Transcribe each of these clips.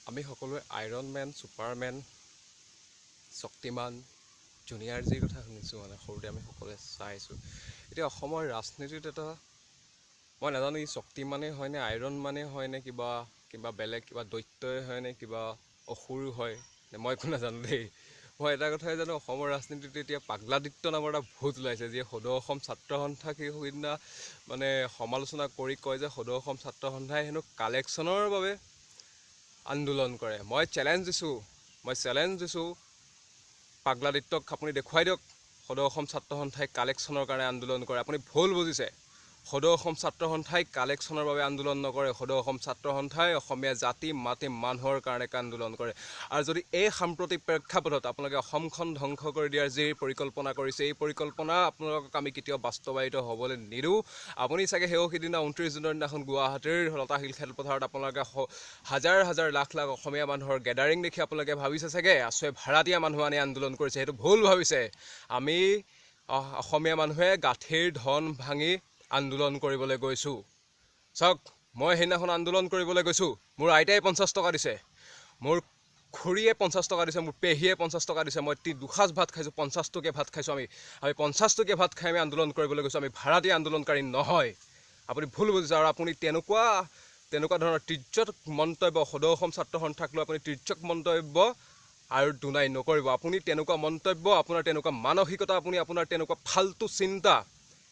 আমি সকলোৱে Iron Man, Superman, শক্তিমান, junior zero কথা শুনিছোঁ, মানে সৰুতে আমি সকলোৱে চাইছোঁ। এতিয়া অসমৰ ৰাজনীতিত এটা মই নাজানো ই শক্তিমানেই হয়নে আইৰণ মানেই হয়নে কিবা কিবা বেলেগ কিবা দৈত্যই হয়নে কিবা অসুৰ হয়, মই একো নাজানো দেই। মই এটা কথাই জানো, অসমৰ ৰাজনীতিত এতিয়া পাগলাদিত্য নামৰ এটা ভূত ওলাইছে, যিয়ে সদৌ অসম ছাত্ৰ সন্থাক সেইদিনা মানে সমালোচনা কৰি কয় যে সদৌ অসম ছাত্ৰ সন্থাই হেনো কালেকশ্যনৰ বাবে আন্দোলন কৰে। মই চেলেঞ্জ দিছোঁ, মই চেলেঞ্জ দিছোঁ পাগলাদিত্যক, আপুনি দেখুৱাই দিয়ক সদৌ অসম ছাত্ৰ সন্থাই কালেকশ্যনৰ কাৰণে আন্দোলন কৰে। আপুনি ভুল বুজিছে। সদৌ অসম ছাত্ৰ সন্থাই কালেকশ্যনৰ বাবে আন্দোলন নকৰে। সদৌ অসম ছাত্ৰ সন্থাই অসমীয়া জাতি মাটি মানুহৰ কাৰণে আন্দোলন কৰে। আৰু যদি এই সাম্প্ৰতিক প্ৰেক্ষাপটত আপোনালোকে অসমখন ধ্বংস কৰি দিয়াৰ যি পৰিকল্পনা কৰিছে, এই পৰিকল্পনা আপোনালোকক আমি কেতিয়াও বাস্তৱায়িত হ'বলৈ নিদিওঁ। আপুনি চাগে সেও সিদিনা 29 জুনৰ দিনাখন গুৱাহাটীৰ লতাশিল খেলপথাৰত আপোনালোকে হাজাৰ হাজাৰ লাখ লাখ অসমীয়া মানুহৰ গেডাৰিং দেখি আপোনালোকে ভাবিছে চাগে আছুৱে ভাড়াতীয়া মানুহ আনি আন্দোলন কৰিছে। সেইটো ভুল ভাবিছে। আমি অসমীয়া মানুহে গাঁঠিৰ ধন ভাঙি আন্দোলন কৰিবলৈ গৈছোঁ। চাওক, মই সেইদিনাখন আন্দোলন কৰিবলৈ গৈছোঁ, মোৰ আইতাই 50 টকা দিছে, মোৰ খুৰীয়ে 50 টকা দিছে, মোৰ পেহীয়ে 50 টকা দিছে, মই দুসাঁজ ভাত খাইছোঁ, 50 টকীয়া ভাত খাইছোঁ। আমি 50 টকীয়া ভাত খাই আমি আন্দোলন কৰিবলৈ গৈছোঁ। আমি ভাড়াতীয়া আন্দোলনকাৰী নহয়। আপুনি ভুল বুজিছে। আৰু আপুনি তেনেকুৱা তেনেকুৱা ধৰণৰ তীৰ্যক মন্তব্য সদৌ অসম ছাত্ৰ সন্থাক লৈ আপুনি তীৰ্যক মন্তব্য আৰু দুনাই নকৰিব। আপুনি তেনেকুৱা মন্তব্য, আপোনাৰ তেনেকুৱা মানসিকতা, আপুনি আপোনাৰ তেনেকুৱা ফাল্টু চিন্তা,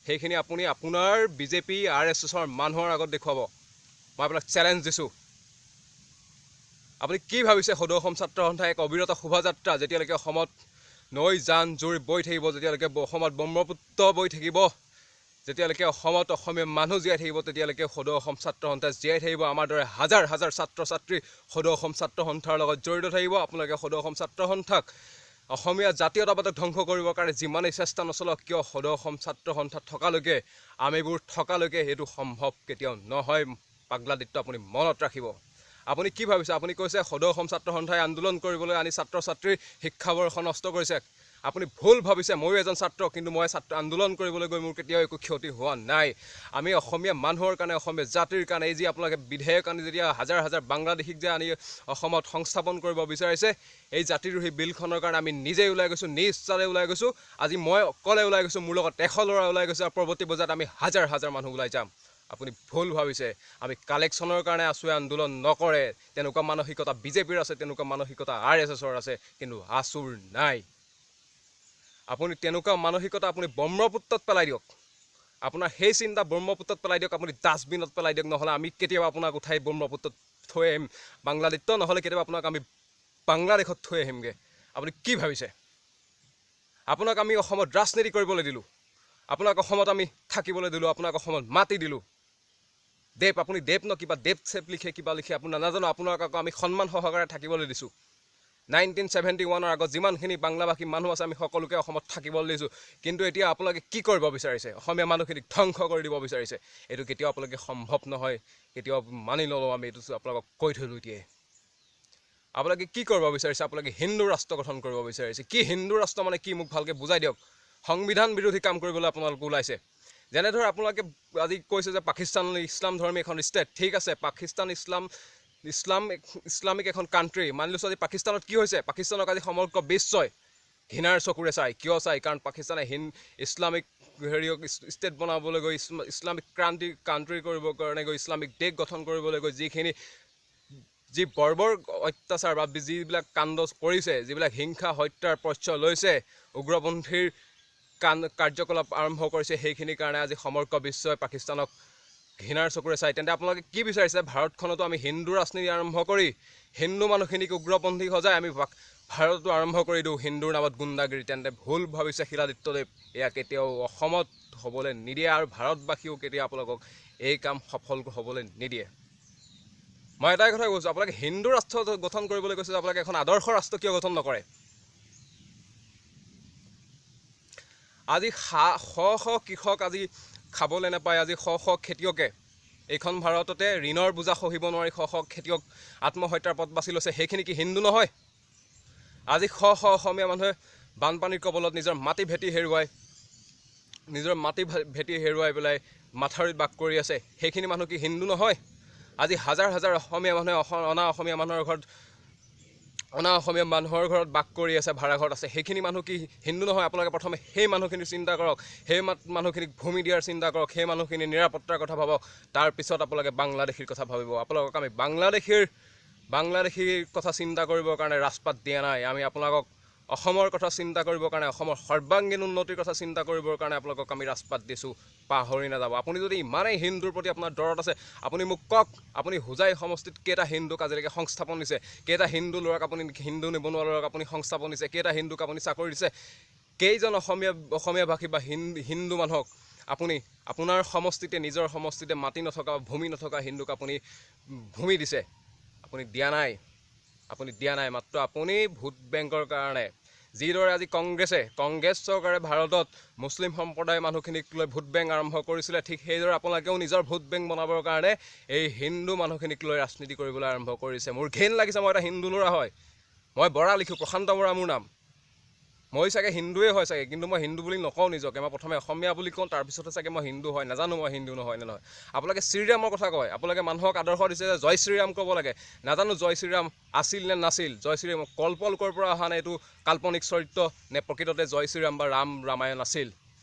সেইখিনি আপুনি আপোনাৰ বিজেপি আৰ এছ এছৰ মানুহৰ আগত দেখুৱাব। মই আপোনাক চেলেঞ্জ দিছোঁ। আপুনি কি ভাবিছে সদৌ অসম ছাত্ৰ সন্থাই এক অবিৰত শোভাযাত্ৰা, যেতিয়ালৈকে অসমত নৈ জান জুৰ বৈ থাকিব, যেতিয়ালৈকে অসমত ব্ৰহ্মপুত্ৰ বৈ থাকিব, যেতিয়ালৈকে অসমত অসমীয়া মানুহ জীয়াই থাকিব, তেতিয়ালৈকে সদৌ অসম ছাত্ৰ সন্থা জীয়াই থাকিব। আমাৰ দৰে হাজাৰ হাজাৰ ছাত্ৰ ছাত্ৰী সদৌ অসম ছাত্ৰ সন্থাৰ লগত জড়িত থাকিব। আপোনালোকে সদৌ অসম ছাত্ৰ সন্থাক অসমীয়া জাতীয়তাবাদক ধ্বংস কৰিবৰ কাৰণে যিমানেই চেষ্টা নচলক কিয়, সদৌ অসম ছাত্ৰ সন্থা থকালৈকে, আমিবোৰ থকালৈকে সেইটো সম্ভৱ কেতিয়াও নহয়। পাগলাদিত্য, আপুনি মনত ৰাখিব। আপুনি কি ভাবিছে? আপুনি কৈছে সদৌ অসম ছাত্ৰ সন্থাই আন্দোলন কৰিবলৈ আনি ছাত্ৰ ছাত্ৰীৰ শিক্ষাবৰ্ষ নষ্ট কৰিছে। আপুনি ভুল ভাবিছে। ময়ো এজন ছাত্ৰ, কিন্তু মই ছাত্ৰ আন্দোলন কৰিবলৈ গৈ মোৰ কেতিয়াও একো ক্ষতি হোৱা নাই। আমি অসমীয়া মানুহৰ কাৰণে, অসমীয়া জাতিৰ কাৰণে, এই যি আপোনালোকে বিধেয়ক আনি যেতিয়া হাজাৰ হাজাৰ বাংলাদেশীক যে আনি অসমত সংস্থাপন কৰিব বিচাৰিছে, এই জাতিদ্ৰোহী বিলখনৰ কাৰণে আমি নিজেই ওলাই গৈছোঁ, নিজ ইচ্ছাৰে ওলাই গৈছোঁ। আজি মই অকলে ওলাই গৈছোঁ, মোৰ লগত 100 ল'ৰা ওলাই গৈছে, আৰু পৰৱৰ্তী বজাত আমি হাজাৰ হাজাৰ মানুহ ওলাই যাম। আপুনি ভুল ভাবিছে। আমি কালেকশ্যনৰ কাৰণে আছুৱে আন্দোলন নকৰে। তেনেকুৱা মানসিকতা বিজেপিৰ আছে, তেনেকুৱা মানসিকতা আৰ এছ এছৰ আছে, কিন্তু আছুৰ নাই। আপুনি তেনেকুৱা মানসিকতা আপুনি ব্ৰহ্মপুত্ৰত পেলাই দিয়ক। আপোনাৰ সেই চিন্তা ব্ৰহ্মপুত্ৰত পেলাই দিয়ক, আপুনি ডাষ্টবিনত পেলাই দিয়ক। নহ'লে আমি কেতিয়াবা আপোনাক উঠাই ব্ৰহ্মপুত্ৰত থৈ আহিম বাংলাদেশত, নহ'লে কেতিয়াবা আপোনাক আমি বাংলাদেশত থৈ আহিমগৈ। আপুনি কি ভাবিছে? আপোনাক আমি অসমত ৰাজনীতি কৰিবলৈ দিলোঁ, আপোনাক অসমত আমি থাকিবলৈ দিলোঁ, আপোনাক অসমত মাটি দিলোঁ। দেৱ, আপুনি দেৱ ন কিবা দেৱ চেপ লিখে কিবা লিখে আপোনাৰ নাজানো, আপোনাক আকৌ আমি সন্মান সহকাৰে থাকিবলৈ দিছোঁ। 1971ৰ আগত যিমানখিনি বাংলাভাষী মানুহ আছে আমি সকলোকে অসমত থাকিবলৈ দিছোঁ। কিন্তু এতিয়া আপোনালোকে কি কৰিব বিচাৰিছে? অসমীয়া মানুহখিনিক ধ্বংস কৰি দিব বিচাৰিছে। এইটো কেতিয়াও আপোনালোকে সম্ভৱ নহয়, কেতিয়াও মানি নলওঁ আমি, এইটো আপোনালোকক কৈ থলোঁ এতিয়াই। আপোনালোকে কি কৰিব বিচাৰিছে? আপোনালোকে হিন্দু ৰাষ্ট্ৰ গঠন কৰিব বিচাৰিছে। কি হিন্দু ৰাষ্ট্ৰ মানে কি, মোক ভালকৈ বুজাই দিয়ক। সংবিধান বিৰোধী কাম কৰিবলৈ আপোনালোক ওলাইছে। যেনেদৰে আপোনালোকে আজি কৈছে যে পাকিস্তান ইছলাম ধৰ্মী এখন ষ্টেট, ঠিক আছে, পাকিস্তান ইছলামিক এখন কাণ্ট্ৰি মানি লৈছোঁ। আজি পাকিস্তানত কি হৈছে? পাকিস্তানক আজি সমগ্ৰ বিশ্বই ঘৃণাৰ চকুৰে চায়। কিয় চায়? কাৰণ পাকিস্তানে ইছলামিক হেৰি ষ্টেট বনাবলৈ গৈ, ইছলামিক ক্ৰান্তি কাণ্ট্ৰি কৰিবৰ কাৰণে গৈ, ইছলামিক দেশ গঠন কৰিবলৈ গৈ যিখিনি যি বৰ্বৰ অত্যাচাৰ বা যিবিলাক কাণ্ড কৰিছে, যিবিলাক হিংসা হত্যাৰ প্ৰশ্ৰয় লৈছে, উগ্ৰপন্থীৰ কাৰ্যকলাপ আৰম্ভ কৰিছে, সেইখিনিৰ কাৰণে আজি সমগ্ৰ বিশ্বই পাকিস্তানক ঘৃণাৰ চকুৰে চায়। তেন্তে আপোনালোকে কি বিচাৰিছে? ভাৰতখনতো আমি হিন্দু ৰাজনীতি আৰম্ভ কৰি হিন্দু মানুহখিনিক উগ্ৰপন্থী সজাই আমি ভাৰততো আৰম্ভ কৰি দিওঁ হিন্দুৰ নামত গুণ্ডাগিৰি। তেন্তে ভুল ভাবিছে শিলাদিত্যদেৱ। এয়া কেতিয়াও অসমত হ'বলৈ নিদিয়ে, আৰু ভাৰতবাসীও কেতিয়াও আপোনালোকক এই কাম সফল হ'বলৈ নিদিয়ে। মই এটাই কথা কৈছোঁ, আপোনালোকে হিন্দু ৰাষ্ট্ৰ গঠন কৰিবলৈ কৈছে, আপোনালোকে এখন আদৰ্শ ৰাষ্ট্ৰ কিয় গঠন নকৰে? আজি শ শ কৃষক আজি খাবলৈ নাপায়, আজি শ শ খেতিয়কে এইখন ভাৰততে ঋণৰ বোজা সহিব নোৱাৰি শ শ খেতিয়ক আত্মহত্যাৰ পথ বাছি লৈছে। সেইখিনি কি হিন্দু নহয়? আজি শ শ অসমীয়া মানুহে বানপানীৰ কবলত নিজৰ মাটি ভেটি হেৰুৱাই, নিজৰ মাটি ভেটি হেৰুৱাই পেলাই মাথাউৰিত বাস কৰি আছে। সেইখিনি মানুহ কি হিন্দু নহয়? আজি হাজাৰ হাজাৰ অসমীয়া মানুহে অনা অসমীয়া মানুহৰ ঘৰত, অনা অসমীয়া মানুহৰ ঘৰত বাস কৰি আছে, ভাড়া ঘৰত আছে। সেইখিনি মানুহ কি হিন্দু নহয়? আপোনালোকে প্ৰথমে সেই মানুহখিনিৰ চিন্তা কৰক, সেই মানুহখিনিক ভূমি দিয়াৰ চিন্তা কৰক, সেই মানুহখিনিৰ নিৰাপত্তাৰ কথা ভাবক, তাৰপিছত আপোনালোকে বাংলাদেশীৰ কথা ভাবিব। আপোনালোকক আমি বাংলাদেশীৰ কথা চিন্তা কৰিবৰ কাৰণে ৰাজপাত দিয়া নাই। আমি আপোনালোকক অসমৰ কথা চিন্তা কৰিবৰ কাৰণে, অসমৰ সৰ্বাংগীন উন্নতিৰ কথা চিন্তা কৰিবৰ কাৰণে আপোনালোকক আমি ৰাজপাত দিছোঁ। পাহৰি নাযাব। আপুনি যদি ইমানেই হিন্দুৰ প্ৰতি আপোনাৰ দৰত আছে, আপুনি মোক কওক, আপুনি হোজাই সমষ্টিত কেইটা হিন্দুক আজিলৈকে সংস্থাপন দিছে? কেইটা হিন্দু ল'ৰাক আপুনি, হিন্দু নিবনুৱা ল'ৰাক আপুনি সংস্থাপন দিছে? কেইটা হিন্দুক আপুনি চাকৰি দিছে? কেইজন অসমীয়া ভাষী বা হিন্দু মানুহক আপুনি আপোনাৰ সমষ্টিতে, নিজৰ সমষ্টিতে মাটি নথকা, ভূমি নথকা হিন্দুক আপুনি ভূমি দিছে? আপুনি দিয়া নাই, আপুনি দিয়া নাই। মাত্ৰ আপুনি ভোট বেংকৰ কাৰণে, যিদৰে আজি কংগ্ৰেছ চৰকাৰে ভাৰতত মুছলিম সম্প্ৰদায়ৰ মানুহখিনিক লৈ ভোট বেংক আৰম্ভ কৰিছিলে, ঠিক সেইদৰে আপোনালোকেও নিজৰ ভোট বেংক বনাবৰ কাৰণে এই হিন্দু মানুহখিনিক লৈ ৰাজনীতি কৰিবলৈ আৰম্ভ কৰিছে। মোৰ ঘিণ লাগিছে। মই এটা হিন্দু ল'ৰা হয়, মই বৰা লিখোঁ, প্ৰশান্ত বৰা মোৰ নাম। মই চাগে হিন্দুৱে হয় চাগে, কিন্তু মই হিন্দু বুলি নকওঁ নিজকে। মই প্ৰথমে অসমীয়া বুলি কওঁ, তাৰপিছতে চাগে মই হিন্দু হয়, নাজানো মই হিন্দু নহয় নে নহয়। আপোনালোকে শ্ৰীৰামৰ কথা কয়, আপোনালোকে মানুহক আদৰ্শ দিছে যে জয় শ্ৰীৰাম ক'ব লাগে। নাজানো জয় শ্ৰীৰাম আছিল নে নাছিল, জয় শ্ৰীৰাম কল্পলোকৰ পৰা অহা নে এইটো কাল্পনিক চৰিত্ৰ নে প্ৰকৃততে জয় শ্ৰীৰাম বা ৰাম ৰামায়ণ আছিল।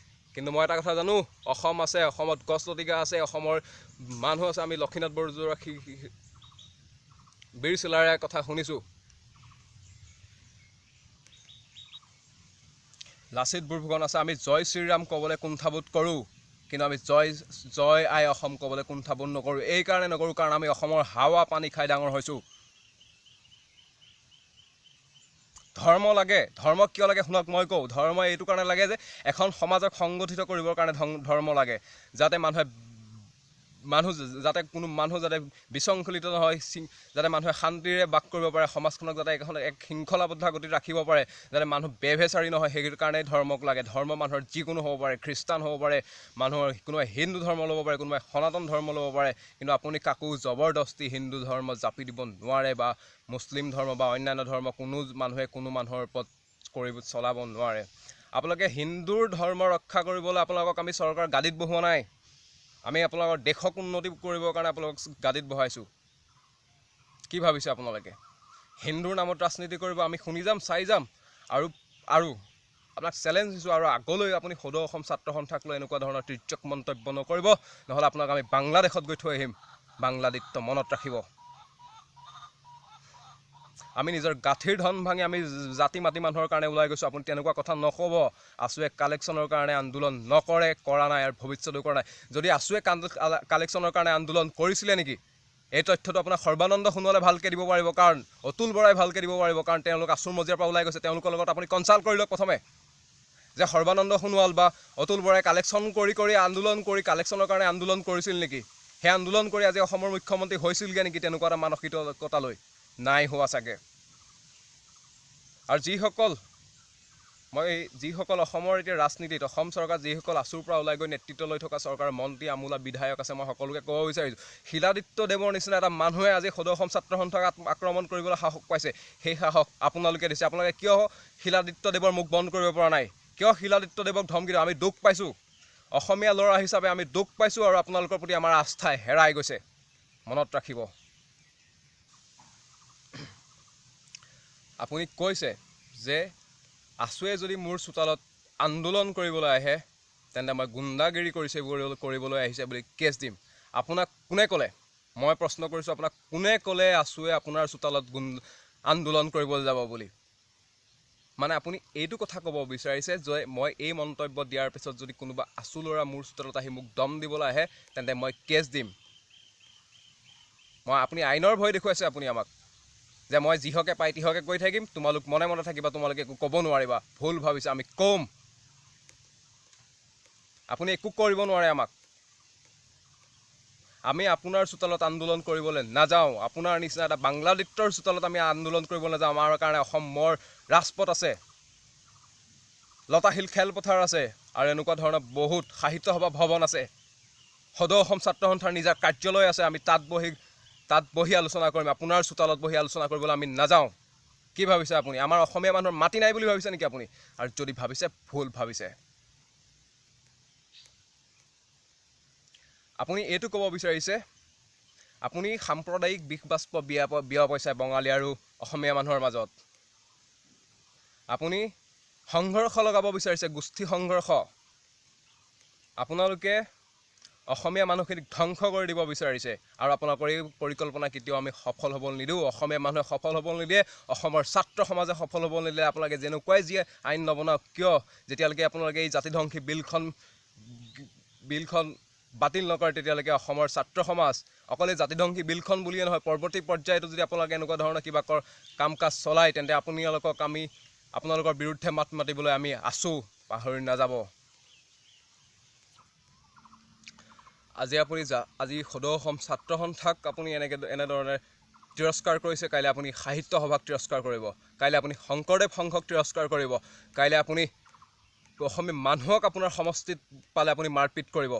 কিন্তু মই এটা কথা জানো, অসম আছে, অসমত গছ লতিকা আছে, অসমৰ মানুহ আছে। আমি লক্ষীনাথ বৰবৰুৱা বীৰ চিলাৰায়ৰ কথা শুনিছোঁ, লাচিত বৰফুকন আছে। আমি জয় শ্ৰীৰাম ক'বলৈ কুণ্ঠাবোধ কৰোঁ, কিন্তু আমি জয় জয় আই অসম ক'বলৈ কুণ্ঠাবোধ নকৰোঁ। এইকাৰণে নকৰোঁ, কাৰণ আমি অসমৰ হাৱা পানী খাই ডাঙৰ হৈছোঁ। ধৰ্ম লাগে। ধৰ্ম কিয় লাগে শুনক, মই কওঁ। ধৰ্ম এইটো কাৰণে লাগে যে এখন সমাজক সংগঠিত কৰিবৰ কাৰণে ধৰ্ম লাগে, যাতে মানুহ যাতে কোনো মানুহ যাতে বিশৃংখলিত নহয়, যাতে মানুহে শান্তিৰে বাস কৰিব পাৰে, সমাজখনক যাতে এখন এক শৃংখলাবদ্ধ গতিত ৰাখিব পাৰে, যাতে মানুহ বেভেচাৰী নহয়, সেইটো কাৰণেই ধৰ্মক লাগে। ধৰ্ম মানুহৰ যিকোনো হ'ব পাৰে, খ্ৰীষ্টান হ'ব পাৰে, মানুহৰ কোনোবাই হিন্দু ধৰ্ম ল'ব পাৰে, কোনোবাই সনাতন ধৰ্ম ল'ব পাৰে, কিন্তু আপুনি কাকো জবৰদস্তি হিন্দু ধৰ্ম জাপি দিব নোৱাৰে, বা মুছলিম ধৰ্ম বা অন্যান্য ধৰ্ম কোনো মানুহে কোনো মানুহৰ ওপৰত কৰিব চলাব নোৱাৰে। আপোনালোকে হিন্দুৰ ধৰ্ম ৰক্ষা কৰিবলৈ আপোনালোকক আমি চৰকাৰ গাদীত বহোৱা নাই, আমি আপোনালোকৰ দেশক উন্নতি কৰিবৰ কাৰণে আপোনালোকক গাদীত বহাইছোঁ। কি ভাবিছে আপোনালোকে? হিন্দুৰ নামত ৰাজনীতি কৰিব, আমি শুনি যাম, চাই যাম। আৰু আৰু আপোনাক চেলেঞ্জ দিছোঁ, আৰু আগলৈ আপুনি সদৌ অসম ছাত্ৰ সন্থাক লৈ এনেকুৱা ধৰণৰ তিৰ্যক মন্তব্য নকৰিব, নহ'লে আপোনাক আমি বাংলাদেশত গৈ থৈ আহিম। বাংলাদিত্য মনত ৰাখিব। আমি নিজৰ গাঁঠিৰ ধন ভাঙি আমি জাতি মাটি মানুহৰ কাৰণে ওলাই গৈছোঁ, আপুনি তেনেকুৱা কথা নক'ব। আছুৱে কালেকশ্যনৰ কাৰণে আন্দোলন নকৰে, কৰা নাই আৰু ভৱিষ্যতেও কৰা নাই। যদি আছুৱে কালেকশ্যনৰ কাৰণে আন্দোলন কৰিছিলে নেকি, এই তথ্যটো আপোনাক সৰ্বানন্দ সোণোৱালে ভালকৈ দিব পাৰিব, কাৰণ অতুল বৰাই ভালকৈ দিব পাৰিব, কাৰণ তেওঁলোক আছুৰ মজিয়াৰ পৰা ওলাই গৈছে। তেওঁলোকৰ লগত আপুনি কনচাল্ট কৰি লওক প্ৰথমে, যে সৰ্বানন্দ সোণোৱাল বা অতুল বৰাই কালেকশ্যন কৰি কৰি আন্দোলন কৰি কালেকশ্যনৰ কাৰণে আন্দোলন কৰিছিল নেকি? সেই আন্দোলন কৰি আজি অসমৰ মুখ্যমন্ত্ৰী হৈছিলগৈ নেকি? তেনেকুৱা এটা মানসিকতালৈ নাই হোৱা চাগে। আৰু যিসকল অসমৰ এতিয়া ৰাজনীতিত, অসম চৰকাৰ যিসকল আছুৰ পৰা ওলাই গৈ নেতৃত্ব লৈ থকা চৰকাৰৰ মন্ত্ৰী, আমোলা, বিধায়ক আছে, মই সকলোকে ক'ব বিচাৰিছোঁ, শিলাদিত্য দেৱৰ নিচিনা এটা মানুহে আজি সদৌ অসম ছাত্ৰ সন্থাক আক্ৰমণ কৰিবলৈ সাহস পাইছে। সেই সাহস আপোনালোকে দিছে। আপোনালোকে কিয় শিলাদিত্য দেৱৰ মুখ বন্ধ কৰিব পৰা নাই? কিয় শিলাদিত্য দেৱক ধমকি দিব? আমি দুখ পাইছোঁ, অসমীয়া ল'ৰা হিচাপে আমি দুখ পাইছোঁ, আৰু আপোনালোকৰ প্ৰতি আমাৰ আস্থা হেৰাই গৈছে। মনত ৰাখিব। আপুনি কৈছে যে আছুৱে যদি মোৰ চোতালত আন্দোলন কৰিবলৈ আহে, তেন্তে মই গুণ্ডাগিৰি কৰিছে কৰিবলৈ আহিছে বুলি কেছ দিম। আপোনাক কোনে ক'লে? মই প্ৰশ্ন কৰিছোঁ, আপোনাক কোনে ক'লে আছুৱে আপোনাৰ চোতালত আন্দোলন কৰিবলৈ যাব বুলি? মানে আপুনি এইটো কথা ক'ব বিচাৰিছে যে মই এই মন্তব্য দিয়াৰ পিছত যদি কোনোবা আছু ল'ৰা মোৰ চোতালত আহি মোক দম দিবলৈ আহে, তেন্তে মই কেছ দিম। আপুনি আইনৰ ভয় দেখুৱাইছে আপুনি আমাক, যে মই যিহকে পাই তিহকে কৈ থাকিম, তোমালোক মনে মনে থাকিবা, তোমালোকে একো ক'ব নোৱাৰিবা। ভুল ভাবিছা, আমি ক'ম। আপুনি একো কৰিব নোৱাৰে আমাক। আমি আপোনাৰ চোতালত আন্দোলন কৰিবলৈ নাযাওঁ, আপোনাৰ নিচিনা এটা বাংলাদিত্যৰ চোতালত আমি আন্দোলন কৰিব নাযাওঁ। আমাৰ কাৰণে অসমৰ ৰাজপথ আছে, লতাশিল খেলপথাৰ আছে, আৰু এনেকুৱা ধৰণৰ বহুত সাহিত্য সভা ভৱন আছে, সদৌ অসম ছাত্ৰ সন্থাৰ নিজা কাৰ্যালয় আছে। আমি তাত বহি আলোচনা কৰিম, আপোনাৰ চোতালত বহি আলোচনা কৰিবলৈ আমি নাযাওঁ। কি ভাবিছে আপুনি? আমাৰ অসমীয়া মানুহৰ মাটি নাই বুলি ভাবিছে নেকি আপুনি? আৰু যদি ভাবিছে, ভুল ভাবিছে। আপুনি এইটো ক'ব বিচাৰিছে, আপুনি সাম্প্ৰদায়িক বিষ বাষ্প বিয়পাইছে বঙালী আৰু অসমীয়া মানুহৰ মাজত। আপুনি সংঘৰ্ষ লগাব বিচাৰিছে, গোষ্ঠী সংঘৰ্ষ। আপোনালোকে অসমীয়া মানুহখিনিক ধ্বংস কৰি দিব বিচাৰিছে আৰু আপোনালোকৰ এই পৰিকল্পনা কেতিয়াও আমি সফল হ'ব নিদিওঁ। অসমীয়া মানুহে সফল হ'ব নিদিয়ে, অসমৰ ছাত্ৰ সমাজে সফল হ'ব নিদিয়ে। আপোনালোকে যেনেকুৱাই যিয়ে আইন নবনাওক কিয়, যেতিয়ালৈকে আপোনালোকে এই জাতিধ্বংসী বিলখন বাতিল নকৰে তেতিয়ালৈকে অসমৰ ছাত্ৰ সমাজ অকল এই জাতিধ্বংসী বিলখন বুলিয়ে নহয়, পৰৱৰ্তী পৰ্যায়তো যদি আপোনালোকে এনেকুৱা ধৰণৰ কিবা কাম কাজ চলায় তেন্তে আপোনালোকক আমি আপোনালোকৰ বিৰুদ্ধে মাত মাতিবলৈ আমি আছোঁ, পাহৰি নাযাব। আজি আপুনি আজি সদৌ অসম ছাত্ৰ সন্থাক আপুনি এনেধৰণে তিৰস্কাৰ কৰিছে, কাইলৈ আপুনি সাহিত্য সভাক তিৰস্কাৰ কৰিব, কাইলৈ আপুনি শংকৰদেৱ সংঘক তিৰস্কাৰ কৰিব, কাইলৈ আপুনি অসমীয়া মানুহক আপোনাৰ সমষ্টিত পালে আপুনি মাৰপিট কৰিব।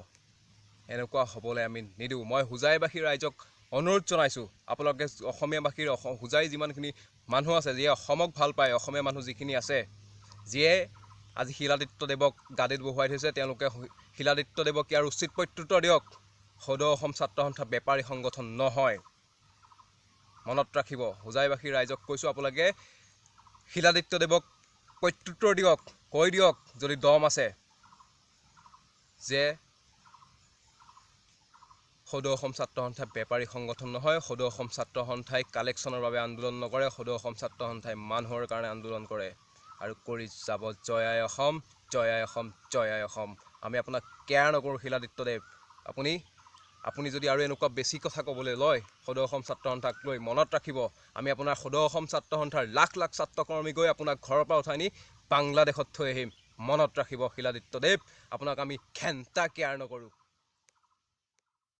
এনেকুৱা হ'বলৈ আমি নিদিওঁ। মই হোজাইবাসী ৰাইজক অনুৰোধ জনাইছোঁ, আপোনালোকে অসমীয়াবাসীৰ হোজাই যিমানখিনি মানুহ আছে, যিয়ে অসমক ভাল পায়, অসমীয়া মানুহ যিখিনি আছে, যিয়ে আজি শিলাদিত্য দেৱক গাদীত বহুৱাই থৈছে, তেওঁলোকে শিলাদিত্য দেৱক ইয়াৰ উচিত প্ৰত্যুত্তৰ দিয়ক। সদৌ অসম ছাত্ৰ সন্থা বেপাৰী সংগঠন নহয়, মনত ৰাখিব। হোজাইবাসী ৰাইজক কৈছোঁ, আপোনালোকে শিলাদিত্য দেৱক প্ৰত্যুত্তৰ দিয়ক, কৈ দিয়ক যদি দম আছে যে সদৌ অসম ছাত্ৰ সন্থা বেপাৰী সংগঠন নহয়, সদৌ অসম ছাত্ৰ সন্থাই কালেকশ্যনৰ বাবে আন্দোলন নকৰে, সদৌ অসম ছাত্ৰ সন্থাই মানুহৰ কাৰণে আন্দোলন কৰে আৰু কৰি যাব। জয় আই অসম, জয় আই অসম, জয় আই অসম। আমি আপোনাক কেয়াৰ নকৰোঁ শিলাদিত্য দেৱ। আপুনি যদি আৰু এনেকুৱা বেছি কথা ক'বলৈ লয় সদৌ অসম ছাত্ৰ সন্থাক লৈ, মনত ৰাখিব আমি আপোনাৰ সদৌ অসম ছাত্ৰ সন্থাৰ লাখ লাখ ছাত্ৰকৰ্মী গৈ আপোনাক ঘৰৰ পৰা উঠাই নি বাংলাদেশত থৈ আহিম। মনত ৰাখিব শিলাদিত্য দেৱ, আপোনাক আমি ঘেণ্টা কেয়াৰ নকৰোঁ।